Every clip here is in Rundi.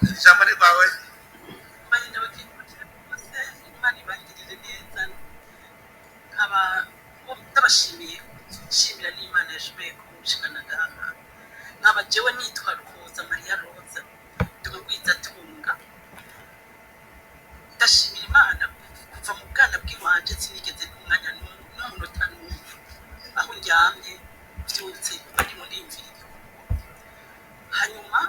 Ijambo ni rwawe. Mbaye ndabakengurukira rwose, Imana ibangirire neza. Nkaba ndabashimiye, nshimira n'Imana yashoboye kunshikana ngaha. Nkaba jewe nitwa Ruhoza Mariya Roza, ndi umugwizatunga. Ndashimira Imana, kuva mu bwana bw'iwanje sinigeze n'umwanya n'umunota n'umwe aho ndyamye mvyutse barimo ndiyumvira igihugu. Hanyuma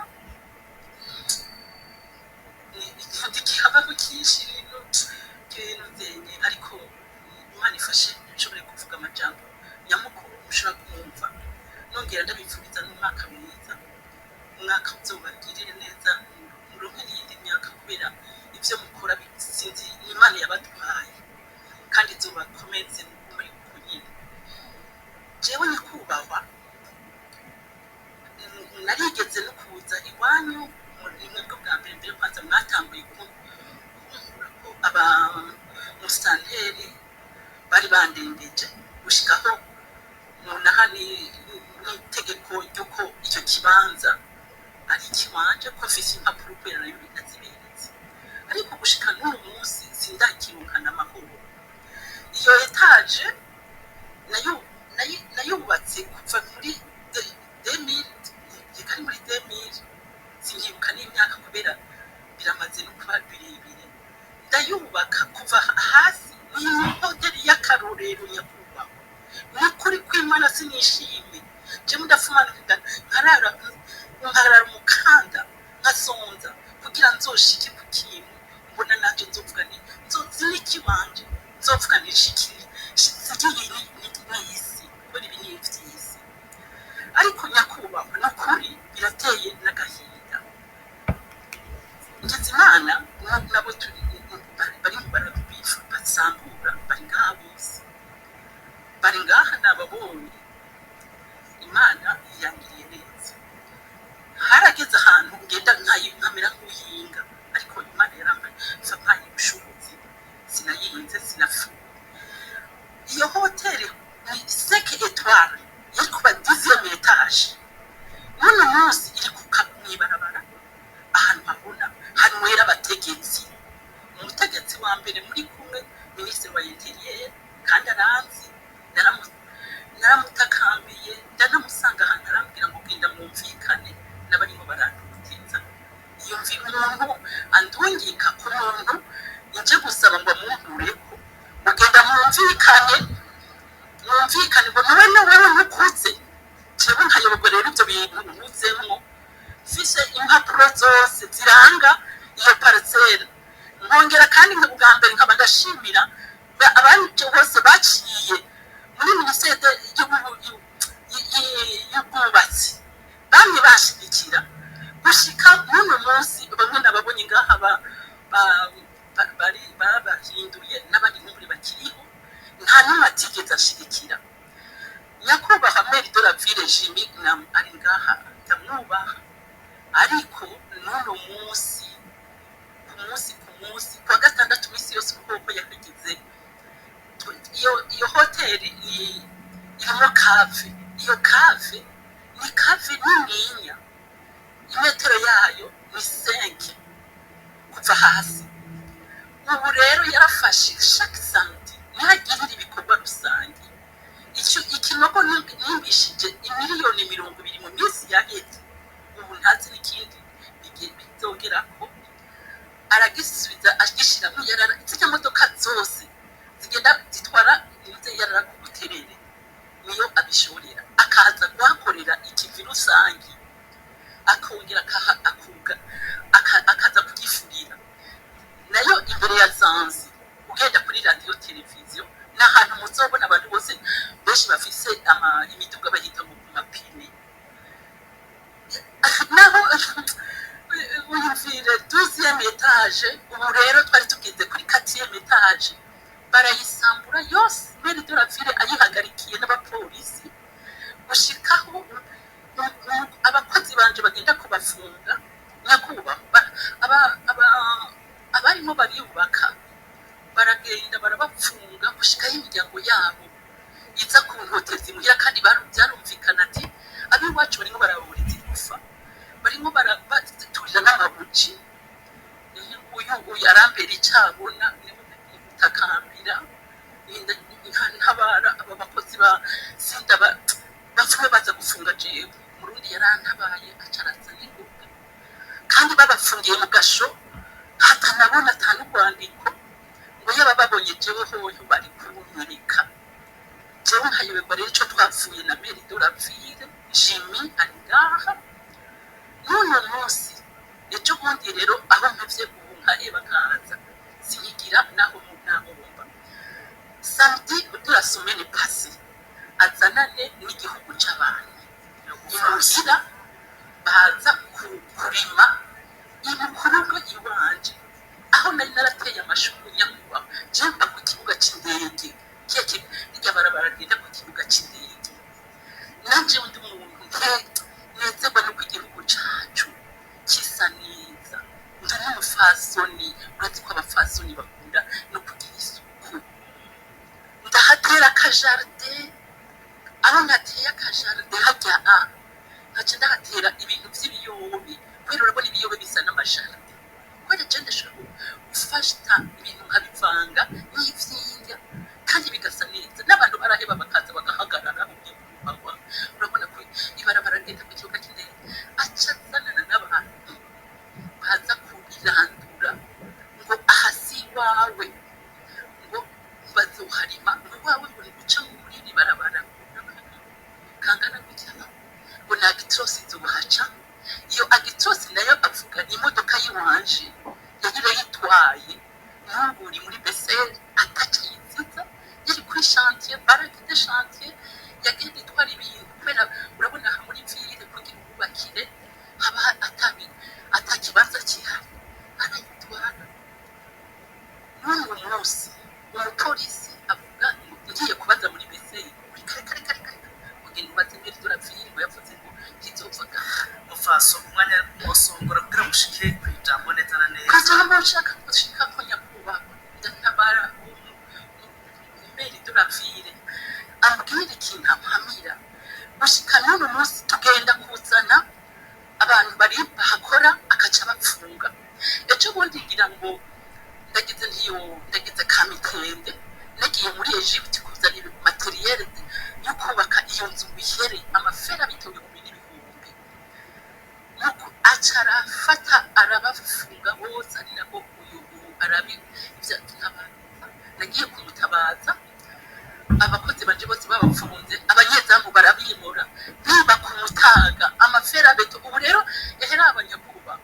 ikihabaho cyinshi ibintu byenye, ariko Imana ifashe nshobore kuvuga amajambo nyamukuru mushobora kumva. Nongera ndabifuriza n'umwaka mwiza, umwaka uzobagirire neza, muronke n'iyindi myaka, kubera ibyo mukora sinzi ni Imana yabaduhaye kandi izobakomeze muri uko nyine. Jewe nyakubahwa, narigeze no kuza iwanyu muri mwebwe bwa mbere mbere kwanza mwatanguye kunkura ko abamusitanteri bari bandembeje gushikaho nonaha n'itegeko ry'uko icyo kibanza ari ikiwanje, ko mfise impapuro kubera nayo naziberetse, ariko gushika n'uyu munsi sindakironkana amahoro. Iyo étage nayo nayubatse kuva muri 2000, reka ari muri 2000, sinkibuka n'imyaka kubera biramaze no kuba birebire. Ndayubaka kuva hasi, ni hoteli y'akarorero nyakubahwa. Ni ukuri kw'Imana sinishimye jewe, ndafumana nkarara umukanda, nkasonza kugira nzoshike ku kintu mbona nanje nzovuga nti nzozi n'ikiwanje, nzovuga nti shikiri shikiye n'isi, kubera ibi ni ivy'isi. Ariko nyakubahwa, ni ukuri birateye n'agahinda. Ngize Imana nabo turi bari mu barabifu basambura, bari ngaha bose, bari ngaha nababonye. Imana yangiriye neza, harageze ahantu ngenda nkamera nk'uhinga, ariko Imana yarambaye ubushobozi, sinayinze, sinapfuye. Iyo hoteli ni 5 étoiles, yari kuba 10e étage. N'uno munsi iri mw'ibarabara ahantu habona hanywera abategetsi. Umutegetsi wa mbere muri kumwe, minisitiri wa intérieur, kandi aranzi, naramutakambiye, ndanamusanga ahantu, arambwira ngo genda mwumvikane n'abarimo barandutiza. Yumvira umuntu andungika ku muntu nje gusaba ngo amunkureko, ngo genda mwumvikane, mwumvikane, ngo nawe nawewe ntukuze. Jewe nkayoberwa rero ibyo bintu nkuzemwo, mfise impapuro zose ziranga iyo parcelle. Nkongera kandi nka bwa mbere nkaba ndashimira abandi bose baciye muri minisiteri y'ubwubatsi, bamwe bashigikira gushika n'uno munsi. Bamwe nababonye ngaha bari babahinduye, n'abandi nk'uri bakiriho, nta n'umwe atigeze ashigikira. Nyakubahwa maire de la ville Jimmy ari ngaha, ndamwubaha, ariko n'uno munsi ku munsi ku munsi kuwa gatandatu, iminsi yose ukuboko yahagize. Iyo hoteli ni irimo cave. Iyo cave ni cave nininya, imetero yayo ni 5 kuva hasi. Ubu rero yarafashe chaque samedi ntihagirire ibikorwa rusange. Icyo ikinogo nimbishije imiliyoni 20 mu minsi yaheze, ubu ntazi n'ikindi bizogerako. Aragisubiza agishyiramo yarara, zirya modoka zose zigenda zitwara inze yarara ku Buterere niyo abishorera, akaza kuhakorera ikivi rusange, akongera akuga akaza kugifurira nayo imbere ya Zanzi. Ugenda kuri radiyo televiziyo, ni ahantu muzobona abantu bose benshi bafise imiduga bahita ngo ku mapine. Naho wiyumvire 12e étage, ubu rero twari tugeze kuri quatrième étage, barayisambura yose. Maire de la ville ayihagarikiye n'abapolisi, gushikaho abakozi banje bagenda kubafunga. Nyakubahwa, abarimo bariyubaka baragenda barabapfunga gushikaho imiryango yabo iza ku ntotezi imuhira. Kandi byarumvikana ati ab'iwacu barimo baraburiza igufa, barimo barabaturira n'amabuji. Jimmy uyu arambera icabona, niwe gutakambira ntabara aba bakozi ba sinda bapfume baza gufunga jewe. Umurundi yarantabaye, aca araza n'ingoga, kandi babafungiye mu gasho hatanabona ata n'urwandiko, ngo yaba babonye jewe hoho bari kunyereka jewe nkayoberwa. Rero ico twapfuye na maire de la ville Jimmy ari ngaha n'uno munsi. Ejo bundi rero aho mpevye ubu nkaheba nkaza sinkigira naho nahomba. Samedi de la semaine passée azanane n'igihugu c'abantu imuhira, baza kurima imukurugo iwanje aho nari narateye amashuri. Nyakubahwa, jewe mba ku kibuga c'indege, kiya rirya barabara rigenda ku kibuga c'indege. Nanje undi muntu nte nezerwa nuko igihugu cacu gisa neza. Ndi n'umufasoni, urazi ko abafasoni bakunda no kugira isuku. Ndahatera akajardin, aho nateye akajardin harya a nkaca ndahatera ibintu vy'ibiyobe, kubera urabona ibiyobe bisa n'amajardin, kubera je ndashobora gufata ibintu nkabivanga n'ivy'indya kandi bigasa neza, n'abantu baraheba bakaza bagahagarara ugiye kubagwa. Urabona ko ibarabara rigenda ku kibuga cy'indege, aca azanana n'abantu baza kubirandura ngo aha si iwawe, ngo bazoharima, ngo iwawe ngo ni guca muri iri barabara kangana gutya, ngo ni Actros izohaca. Iyo Actros nayo avuga ni imodoka y'iwanje yari yitwaye, n'ubu uri muri BCR ataca yiziza, yari kuri chantier, baraque de chantier, yagenda itwara ibintu, kubera urabona aha muri ville kugira ububakire haba ata kibanza gihari, arayitwara. N'uyu munsi umupolisi avuga ngo ngiye kubaza muri BCR kuri kare kare kare kare, ugenda ubaze maire de la ville ngo yavuze ngo kizova ngaha. Mufaso, umwanya wosongora kugira ngo ushike ku ijambo neza na neza. Kajambo nshaka gushikako, nyakubahwa, ndatabara maire de la ville ambwira ikintu ampamira. Gushika n'uno munsi tugenda kuzana abantu bari bahakora, akaca bapfunga. Ejo bundi ngira ngo ndagize ntiyo ndagize kamitende, nagiye muri Egypte kuzana matériel yo kubaka iyo nzu bihere amaferabeto ibihumbi n'ibihumbi, nuko aca arafata arabafunga bose, ari nako uyu ubu arabi ivyo nagiye kumutabaza, abakozi banje bose babapfunze, abanyezamu barabimura, biba ku mutaga amaferabeto. Ubu rero ehera abanyakuba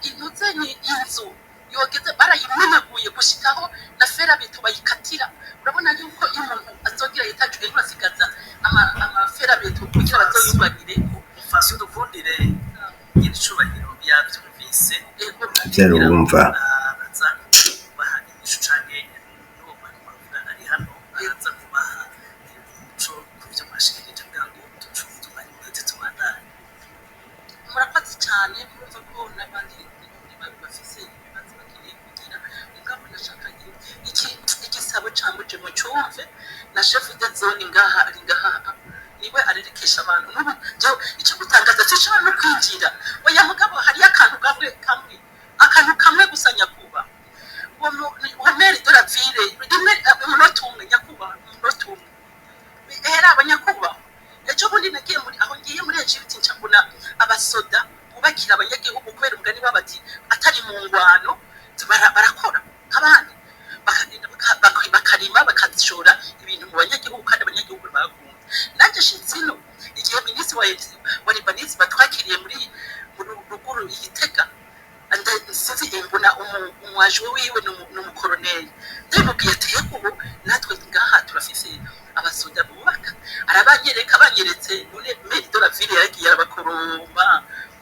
intuze ni inzu yogeze barayimenaguye gushikaho na ferabeto bayikatira. Urabona yuko iyo umuntu azogira étage ugenda urasigaza amaferabeto kugira bazoyubagireko. Mufaso, dukundire, nyiri icubahiro yavyumvise. Ego. Vyarumva. Araza kubaha inyishu canke n'uwo mwanya muravugana ari hano, araza kubaha umuco ku vyo mwashikirije kugira ngo ducunze umwanya umwete tubandanye. Murakoze cyane. Murumva ko n'abandi bafise ibibazo bakeneye kugira, mugabo nashaka iki igisabo camuje mucumve na chef de zone ngaha ari ngaha, niwe arerekesha abantu. N'ubu jewe icyo gutangaza sinshobora no kwinjira. Oya, mugabo hariyo akantu kamwe kamwe, akantu kamwe gusa, nyakubahwa. Uwo maire de la ville rimwe, umunota umwe, nyakubahwa, umunota umwe. Hera abanyakubahwa, ejo bundi nagiye muri aho ngiye muri Egypte, nca mbona abasoda bubakira abanyagihugu, kubera umugani babati atari mu ngwano barakora nk'abandi, bakagenda bakarima, bakashora ibintu mu banyagihugu, kandi abanyagihugu barakunda. Nanjye shitse ino igihe minisitiri wa urbanisme batwakiriye muri ruguru igitega, sinzi mbona umwaje wiwe ni umukoroneri, ndabimubwiye ati: "Yego, ubu natwe ngaha turafise abasoda bubaka." Arabanyereka, banyeretse. None maire de la ville yaragiye arabakoromba.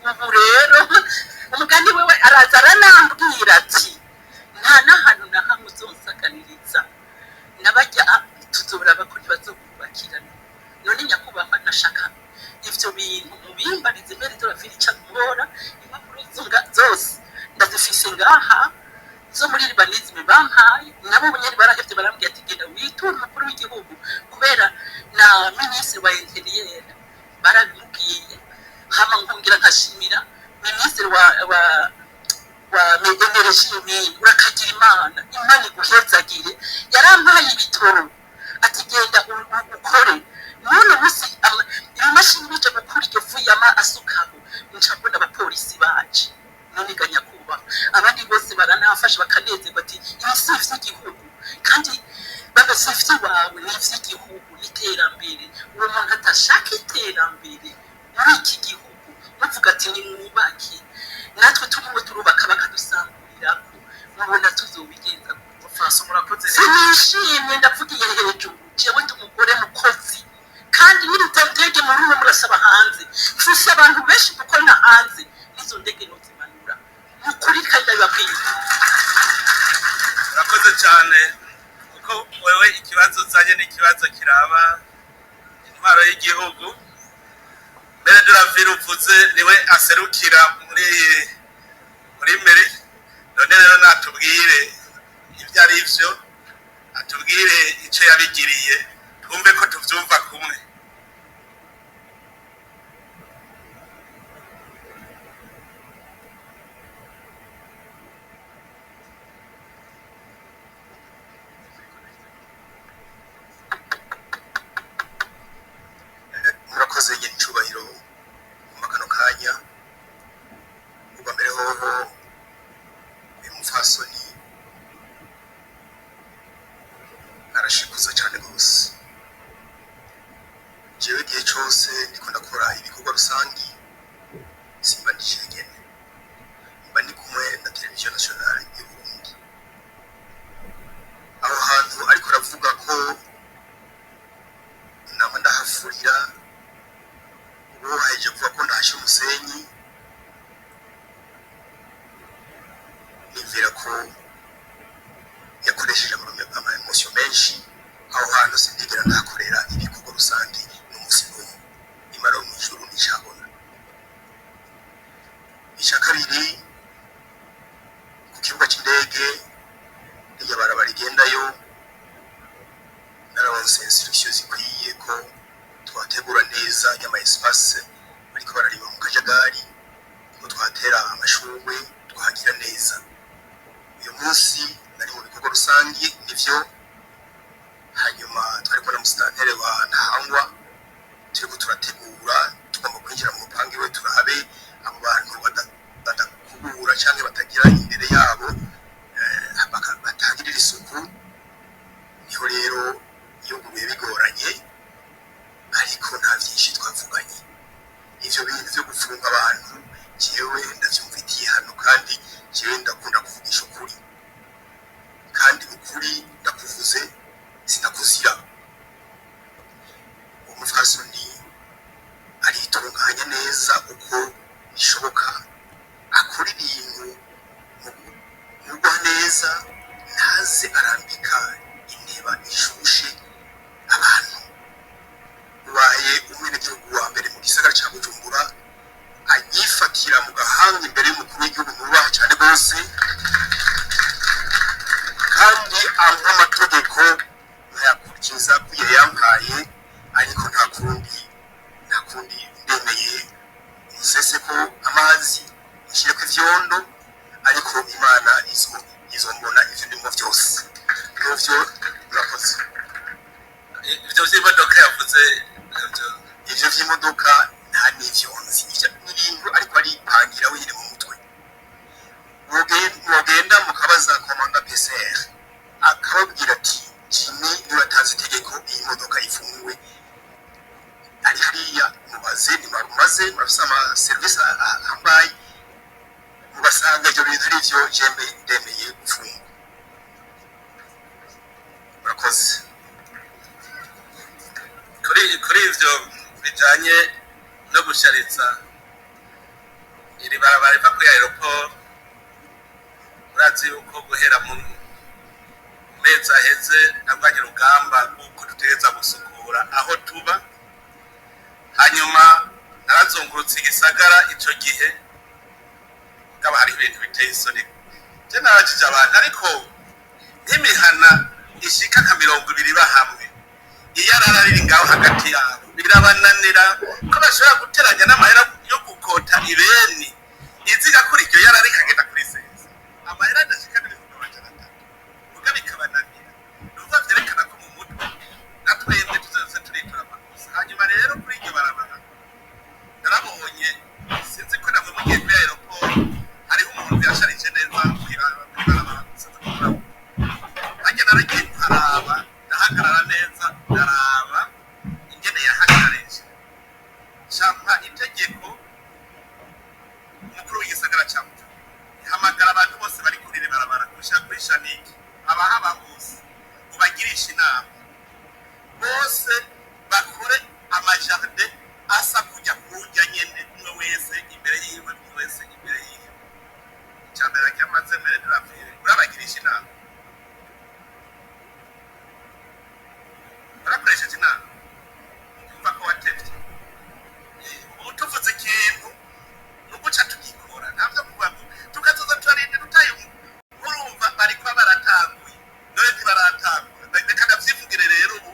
Ubu rero umugani wewe araza aranambwira ati: "Nta n'ahantu na hamwe uzonsaganiriza, n'abajya tuzoraba ko ntibazokubakira." None nyakubahwa, nashaka ivyo bintu mubimbarize maire de la ville ica nkora. Impapuro zose ndazifise ngaha zo muri urbanisme bampaye, nabo nyene barahevye, barambwira ati: "Genda witure umukuru w'igihugu," kubera na minisitiri wa intérieur barabimubwiye. Hama nkongera nkashimira minisitiri wa Wa energy mini, urakagira Imana, Imana iguhezagire. Yarampaye ibitoro ati genda ukore. N'uno munsi ibimashini bije gukura iryo vu yama asukaho, nca mbona abapolisi baje. None ga nyakubahwa, abandi bose baranafasha bakanezerwa ati ibi si ivy'igihugu, kandi baba si ivy'iwawe, ni ivy'igihugu n'iterambere. Uwo muntu atashaka iterambere muri iki gihugu, bavuga ati nimwubake, natwe turimo turubaka bakadusamburirako, mubona tuzobigenza gute? Francois, murakoze. Sinishimye, ndavugiye hejuru. Jewe ndi umugore mukozi, kandi n'ibitandege muri uwo murasaba hanze, mfise abantu benshi dukorana hanze, n'izo ndege nozimanura ni ukuri, kandi ndabibabwiye. Urakoze cyane, kuko wewe ikibazo uzanye ni ikibazo kiraba intwaro y'igihugu. Mbere de la ville uvuze niwe aserukira muri mairie. None rero natubwire ibyo ari byo, atubwire icyo yabigiriye, twumve ko tuvyumva kumwe. Murakoze nyine icubahiro mu kano kanya. Ubwa mbere hoho, uyu mupfasoni arashikuza cyane rwose. Jewe igihe cose ndiko ndakora ibikorwa rusangi simba ndi jenyene, mba ndi kumwe na Televiziyo Nationale y'u Burundi. Aho hantu ariko aravuga ko nama ndahafurira, ubu hahejeje kuvuga ko ndahashe umusenyi, nivera ko yakoresheje ama émotions menshi. Aho hantu sindigera ndahakorera ibikorwa rusange n'umunsi n'umwe, Imana yo mw'ijuru nticabona. Icya kabiri, ku kibuga c'indege rirya barabara rigendayo, nararonse instruction zikwiye ko twategura neza y'ama espace bariko bararima mu kajagari, ko twatera amashurwe, twahagira neza. Uyu munsi nari mu bikorwa rusangi nivyo, hanyuma twari kumwe na musitanteri wa Ntahangwa, turiko turategura, tugomba kwinjira mu rupangu iwe turabe abo bantu badakubura canke batagira imbere yabo, batagirira isuku. Niho rero yuguruye bigoranye, ariko nta vyinshi twavuganye. Ivyo bintu vyo gufunga abantu jewe ndavyumvitiye hano, kandi jewe ndakunda kuvugisha ukuri, kandi ukuri ndakuvuze sinakuzira. Uwo mupfasoni aritunganya neza uko bishoboka, akora ibintu mugwa neza, ntaze arambika inteba ishushe abantu. Ubaye umwenegihugu wa mbere mu gisagara ca Bujumbura anyifatira mu gahanga imbere y'umukuru w'igihugu nubaha cane rwose, kandi ampa amategeko nkayakurikiza kuyo yampaye. Ariko nta kundi, nta kundi, ndemeye nseseko amazi, nshireko ivyondo, ariko Imana izo izombona ivyo ndimo vyose nuvyo. Murakoze. Ivyo vy'imodoka yavuze navyo? Ivyo vy'imodoka nta n'ivyo nzi. Ivyo ni ibintu ariko aripangira wenyine mu mutwe. Mwogenda mukabaza commandant PCR, akababwira ati Jimmy niwe atanze itegeko iyi modoka ifungwe. Ari hariya, mubaze, nimarumaze murafise ama service ahambaye, mugasanga ivyo bintu ari vyo. Jembe ndemeye gufungwa. Murakoze. Kuri ivyo bijanye no gushariza iri barabara riva kuri aéroport, urazi yuko guhera mu mezi aheze narwanye urugamba rw'uko dutegereza gusukura aho tuba. Hanyuma narazungurutse igisagara ico gihe, mugabo hariho ibintu biteye isoni. Je narabajije abantu, ariko nk'imihana ishika nka 20 bahamwe, iyo arara riri ngaho hagati yabo, birabananira ko bashobora guteranya n'amahera yo gukota ibeni iziga kuri iryo yarara ikagenda kuri seza. Gisagara ca Bujumbura, hamagara abantu bose bari kuri iri barabara gushika kuri Shanike, abahaba bose ubagirisha inama, bose bakore ama jardin asa kujya kurya nyene, umwe wese imbere yiwe, umwe wese imbere yiwe. Icambere cyamaze mbere de la ville, urabagirisha inama, urakoresheje inama, umva ko watevye. Ubu tuvuze ikintu nuguca tugikora, ntabyo kuvuga ngo tukazoza turarindira utaye. Urumva bariko baratanguye, none ntibaratangura. Reka ndavyivugire rero ubu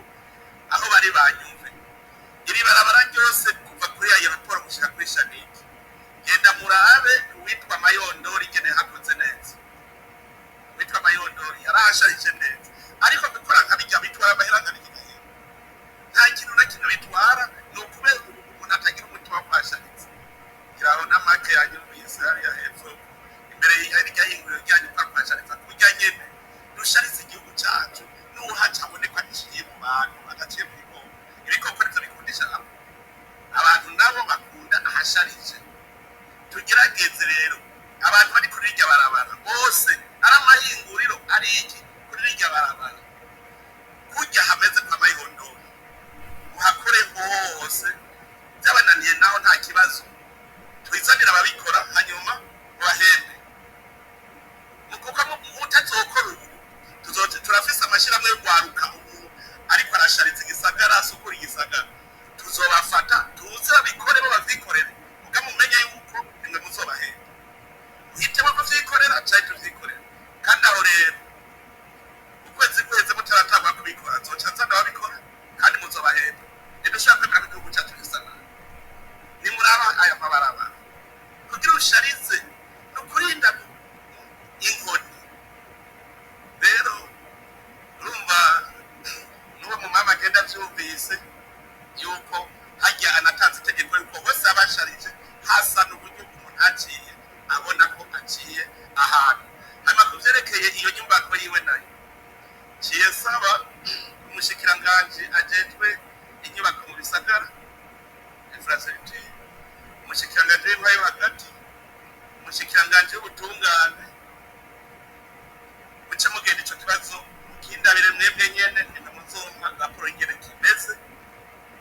aho bari banyumve. Iri barabara ryose kuva kuri aéroport gushika kuri Shanike, genda murabe uwitwa Mayondori ingene hakoze neza. Uwitwa Mayondori yarahasharije neza, ariko gukora nka bijya bitwara amahera angana iki? Nta kintu na kimwe bitwara, ni ukubera umuntu atagira umutima wo kuhashariza. Kiraho n'amake yanyumvise hariya hepfo imbere y'irya hinguriro ryanyu kwa kuhashariza kurya nyene. Dusharize igihugu cacu, n'uhaca abone ko aciye mu bantu, adaciye mu bikoko. Ibikoko nivyo bikundisha abantu, nabo bakunda ahasharije. Tugerageze rero, abantu bari kuri rirya barabara bose, ari amahinguriro, ari iki, kuri rirya barabara kurya hameze kwa Mayondori, muhakore hose. Byabananiye naho nta kibazo, twizanire ababikora hanyuma mubahembe. Kuko mutazokora ubu, tuzoca turafise amashirahamwe y'urwaruka ubu ariko arashariza igisagara, asukura igisagara. Tuzobafata tuze babikore, bo bavyikorere, muga mumenye yuko nimwe muzobahemba. Muhitemo kuvyikorera canke tuvyikorera. Kandi aho rero ukwezi guheze mutaratangwa kubikora, nzoca nzana ababikora kandi muzobahemba. Ntidushobora kwemera ko igihugu cacu gisa nabi. Nimuraba aya mabarabara, kugira usharize ni ukurinda inkoni. Rero urumva n'uwo mu mama agenda avyumvise yuko hajya anatanze itegeko yuko hose abasharije hasa n'uburyo umuntu aciye abona ko aciye ahantu. Hanyuma ku vyerekeye iyo nyubako yiwe nayo, ciye nsaba umushikiranganji ajejwe inyubako mu bisagara, infrastructure, umushikiranganji w'intwaro yo hagati, umushikiranganji w'ubutungane, muce mugenda ico kibazo mukindabire mwebwe nyene, nimwe muzompa raporo y'ingene kimeze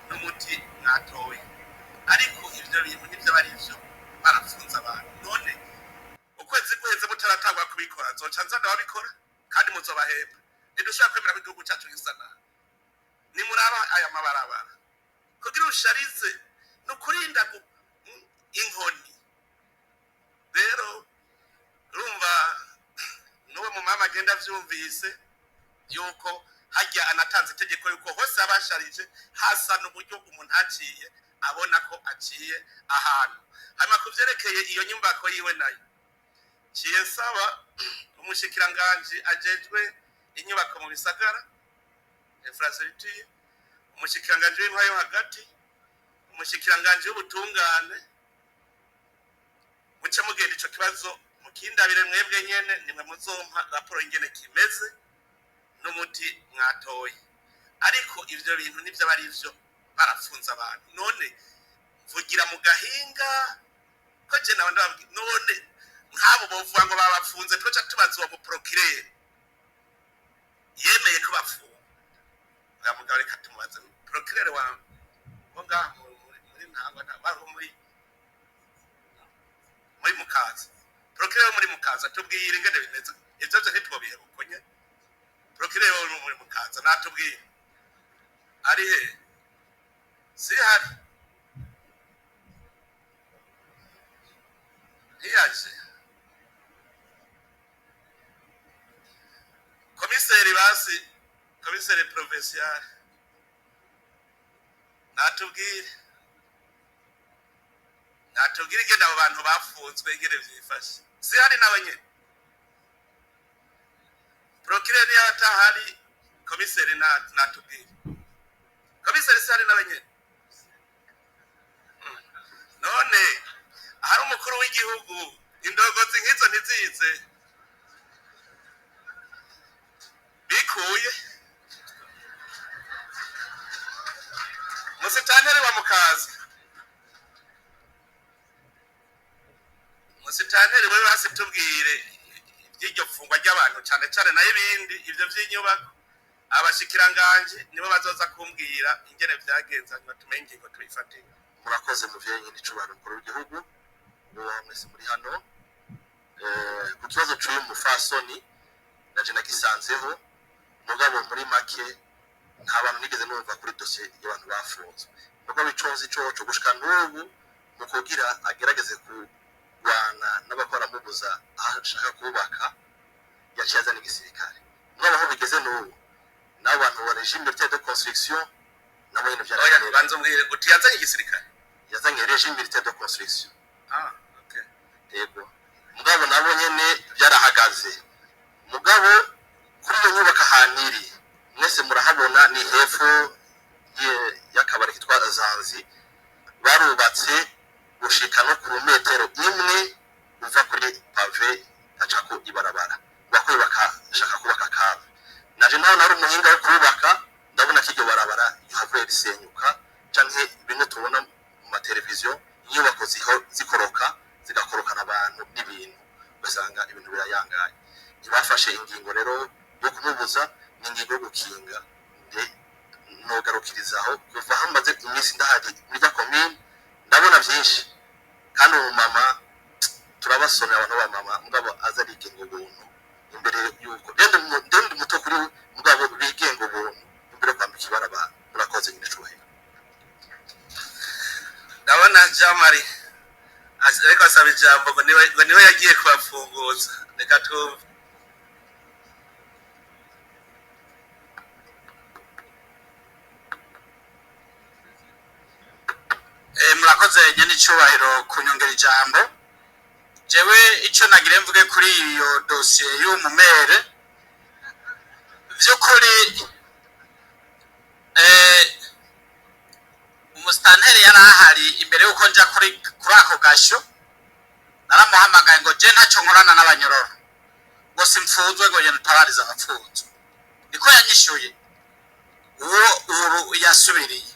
n'umuti mwatoye. Ariko ivyo bintu nivyo aba arivyo, barafunze abantu. None ukwezi guheze mutaratangwa kubikora, nzoca nzana ababikora kandi muzobahemba. Ntidushobora kwemera ko igihugu cacu gisa nabi. Nimuraba aya mabarabara, kugira usharize ni ukurinda inkoni. Rero urumva n'uwo mu mama agenda avyumvise yuko hajya anatanze itegeko yuko hose abasharije hasa n'uburyo umuntu aciye abona ko aciye ahantu. Hanyuma ku vyerekeye iyo nyubako yiwe nayo, ciye nsaba umushikiranganji ajejwe inyubako mu bisagara, infrastructure, umushikiranganji w'intwaro yo hagati, umushikiranganji w'ubutungane, muce mugenda ico kibazo mukindabire mwebwe nyene, nimwe muzompa raporo y'ingene kimeze n'umuti mwatoye. Ariko ivyo bintu nivyo aba arivyo, barafunze abantu. None mvugira mu gahinga ko je nawe ndababwira, none nk'abo bovuga ngo babafunze, twoca tubaza uwo mu procureur yemeye ko bafunga. Oya mugabo, reka tumubaze procureur wa wo ngaha muri Ntangwa, bari muri Mukaza. Procureur wo muri Mukaza, tubwire ingene bimeze. Ivyo vyo ntitwobihebuko nyene. Procureur wo muri Mukaza natubwire ari he? Si hari, ntiyaje. Komiseri, basi komiseri provincial natubwire, natubwire ingene abo bantu bafunzwe ingene vyifashe. Si hari nawe nyene? Procureur niyo atahari, komiseri natubwire. Komiseri si hari nawe nyene? None ahari umukuru w'igihugu, indongozi nk'izo ntizize bikuye. Musitanteri wa Mukaza, Musitanteri, wewe hasi tubwire iby'iryo fungwa ry'abantu cyane cyane, nayo ibindi ibyo by'inyubako abashikiranganje nibo bazoza kumbwira ingene vyagenze, hanyuma tumenye ingingo tuyifatire. Murakoze muvyeyi n'icubahiro mukuru w'igihugu, muba mwese muri hano. Ku kibazo c'uyu mufasoni naje nagisanzeho, mugabo muri make nta bantu nigeze numva kuri dosiye y'abantu bafunzwe. Mugabo ico nzi coco gushika n'ubu, mu kugira agerageze kurwana n'abakora mubuza aho ashaka kubaka, yaciye azana igisirikare. Mugabo aho bigeze n'ubu, n'abo bantu ba régime militaire de construction nabo nyene Oya. vyarakenera. Banza umbwire uti yazanye igisirikare? Yazanye régime militaire de construction. Ah, okay. Yego, mugabo nabo nyene byarahagaze. Mugabo kuri iyo nyubako ahantu iri mwese murahabona, ni hepfo y'akabari kitwa Zanzi. Barubatse gushika no ku metero imwe uva kuri pavé acako ibarabara, bakuye bakashaka kubaka cave. Naje naho nari umuhinga wo kubaka, ndabona ko iryo barabara rihavuye risenyuka, canke bimwe tubona mu mateleviziyo, inyubako zikoroka, zigakorokana abantu n'ibintu, ugasanga ibintu birayangaye. Ntibafashe ingingo rero yo kumubuza, ni ingingo yo gukinga. Nde nogarukirizaho. Kuva hamaze iminsi ndahari muri rya komine, ndabona byinshi. Kandi ubu mama turabasomera abantu b'abamama, mugabo aza arigenga ubuntu imbere yuko ndende muto kuri we, mugabo bigenga ubuntu imbere yo kwambika ibara abantu. Murakoze nyine cubahiro. Ndabona Jean Marie ariko asaba ijambo ngo niwe yagiye kubafunguza. Reka twumve. Murakoze nyene icubahiro kunyongera ijambo. Jewe ico nagire mvuge kuri iyo dosiye y'umumere, vy'ukuri umusitanteri yari ahari imbere y'uko nja kuri ako gasho. Naramuhamagaye ngo je ntaco nkorana n'abanyororo, ngo simfunzwe, ngo ngende utabarize abapfunzwe. Niko yanyishuye. Uwo ubu yasubiriye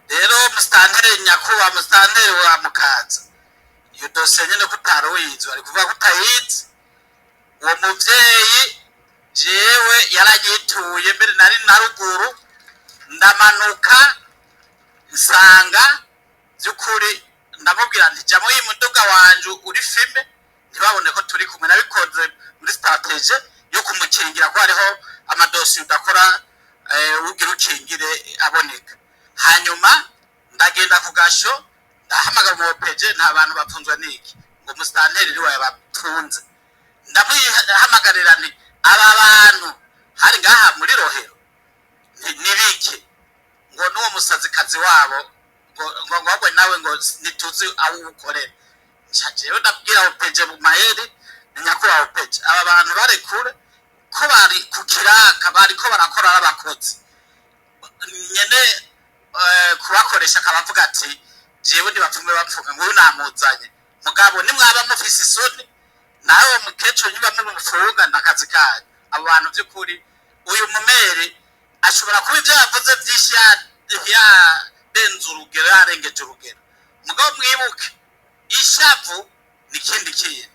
rero musitanteri, nyakubahwa musitanteri wa Mukaza, iyo dosiye nyene ko utari uyizi, bari kuvuga ko utayizi. Uwo muvyeyi jewe yaranyituye mbere nari na ruguru, ndamanuka nsanga by'ukuri, ndamubwira nti jya muri uyu muduga wanje uri fumé, ntibabone ko turi kumwe. Nabikoze muri stratégie yo kumukingira, ko hariho amadosiye udakora ugira ukingire aboneka. Hanyuma ndagenda ku gasho, ndahamagara umu OPJ, nta bantu bapfunzwe niki? Ngo musitanteri niwe yabapfunze. Ndamuhamagarira nti aba bantu hari ngaha muri Rohero nibiki? Ngo n'uwo musazikazi wabo ngo ahubwo nawe ngo ntituzi aho uwukorera. Nca jewe ndabwira OPJ mu mayeri ni nyakubahwa OPJ, aba bantu barekure ko bari ku kiraka, bariko barakora ari abakozi nyene. Kubakoresha akaba avuga ati jewe ntibapfume bapfume, nguyu namuzanye. Mugabo nimwaba mufise isoni, nawe mukecuru niba mumufunga nakazi kanyu. Abo bantu by'ukuri, uyu mumere ashobora kuba ibyo yavuze byinshi yarenze urugero, yarengeje urugero. Mugabo mwibuke ishavu ni ikindi kintu.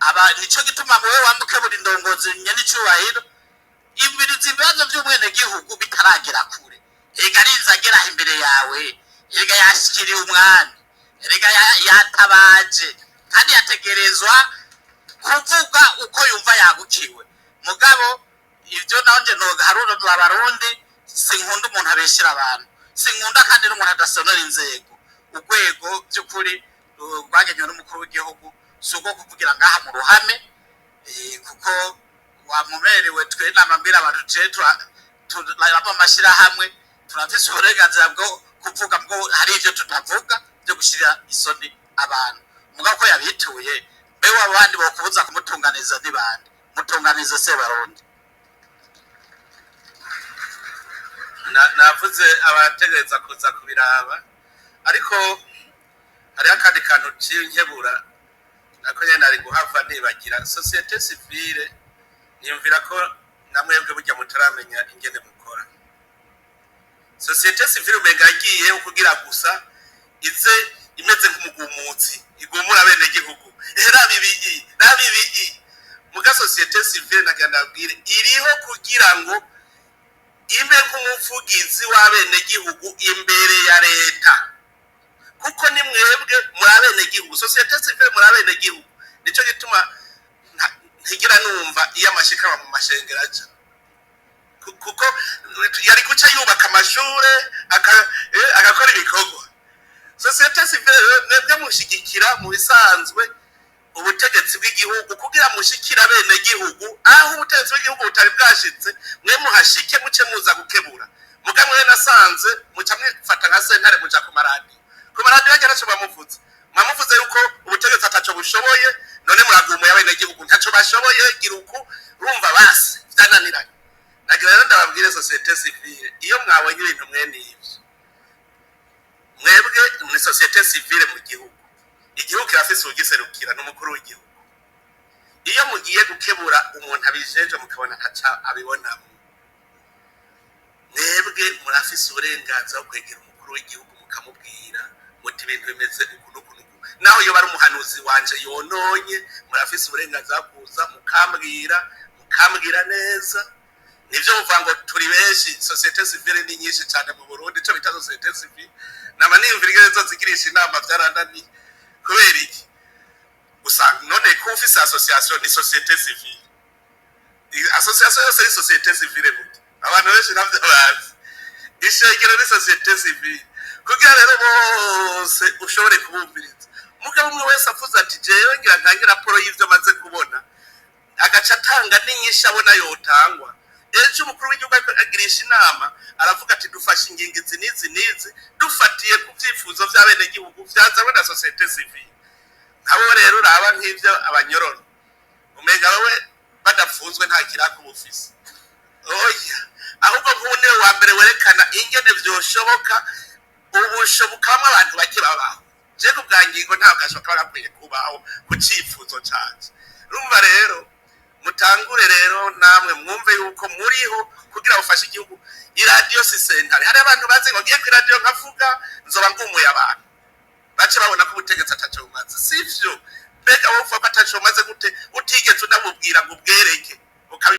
Aba nico gituma wowe wambuke buri ndongozi nyene icubahiro imiriza ibibazo by'umwenegihugu bitaragera kure. Erega arinze agera imbere yawe, erega yashikiriye umwami, erega yatabaje kandi yategerezwa kuvuga uko yumva yagukiwe. Mugabo ibyo nanje noharura abarundi, sinkunda umuntu abeshera abantu, sinkunda kandi n'umuntu adasonora inzego. Urwego by'ukuri rwagenywe n'umukuru w'igihugu si urwo kuvugira ngaha mu ruhame, kuko wamumerewe. Twe namambwira abantu je turaba amashyirahamwe, turafise uburenganzira bwo kuvuga bwo hari ibyo tutavuga byo gushyira isoni abantu. Mugabo ko yabituye, mbe wa bandi bokubuza kumutunganiza ni bande? Mutunganize se barundi. Navuze abategereza kuza kubiraba, ariko hariho akandi kantu cinkebura nako nyene nari guhava nibagira. Société civile, niyumvira ko namwebwe burya mutaramenya ingene mukora. Société civile umenga yagiyeho kugira gusa ize imeze nk'umugumutsi igumura abenegihugu. Raba ibi, raba ibi. Muga société civile, nagira ndabwire, iriho kugira ngo ibe nk'umuvugizi w'abenegihugu imbere ya leta, kuko ni mwebwe muri abenegihugu, société civile muri abenegihugu. Nico gituma ntigira numva iyo amashikanwa mu mashengero aja, kuko yari guca yubaka amashure, agakora ibikorwa. Société civile rero, mwebwe mushigikira mu bisanzwe ubutegetsi bw'igihugu kugira mushikire abenegihugu aho ubutegetsi bw'igihugu butari bwashitse, mwe muhashike, muce muza gukebura. Muga mwe nasanze muca mwifata nka sentare, muja ku maradiyo. Ku maradiyo hajya ntaco bamuvuze, mwamuvuze yuko ubutegetsi ataco bushoboye. None muragumuye abenegihugu, ntaco bashoboye, gira uku urumva basi vyananiranye. Nagira rero ndababwire, société civile, iyo mwabonye ibintu mwene ivyo, mwebwe ni société civile mu gihugu, igihugu kirafise uwugiserukira, ni umukuru w'igihugu. Iyo mugiye gukebura umuntu abijeje, mukabona ntaca abibonamo, mwebwe murafise uburenganzira bwo kwegera umukuru w'igihugu mukamubwira muti ibintu bimeze uku n'uku n'uku. Naho yoba ari umuhanuzi wanje yononye, murafise uburenganzira bwo kuza mukambwira, mukambwira neza. Nivyo muvuga ngo turi benshi, société civile ni nyinshi cyane mu Burundi. Ico bita société civile, nama niyumvira ingene nzozigirisha inama, vyarananiye. Kubera iki? Usanga none ko ufise association ni société civile, association yose ni société civile. Burya abantu benshi navyo bazi, ishengero ni société civile. Kugira rero bose ushobore kubumviriza, mugabo umwe wese avuze ati jewe ngira ntange raporo y'ivyo maze kubona, agaca atanga n'inyinshi abona yotangwa. Ejo umukuru w'igihugu ariko agirisha inama, aravuga ati dufashe ingingo izi n'izi n'izi dufatiye ku vyifuzo vy'abenegihugu vyazanywe na société civile. Nkabo rero uraba nk'ivyo abanyororo, umenga wowe badapfunzwe nta kiraka uba ufise. Oya, ahubwo nk'ubu niwe wa mbere werekana ingene vyoshoboka ubusho bukabamwo abantu bake babaho. Je ku bwa ngingo, ntabwo gashoboka kaba gakwiye kubaho ku cifuzo canje. Urumva rero, mutangure rero namwe mwumve yuko muriho kugira bufashe igihugu. Iradiyo si sentare. Hari abantu bazi ngo ngiye ku iradiyo nkavuga nzoba ngumuye abantu, bace babona ko ubutegetsi ataco bumaze. Sivyo. Mbega wowe uvuga ko ataco bumaze gute, utigeze unamubwira ngo ubwereke?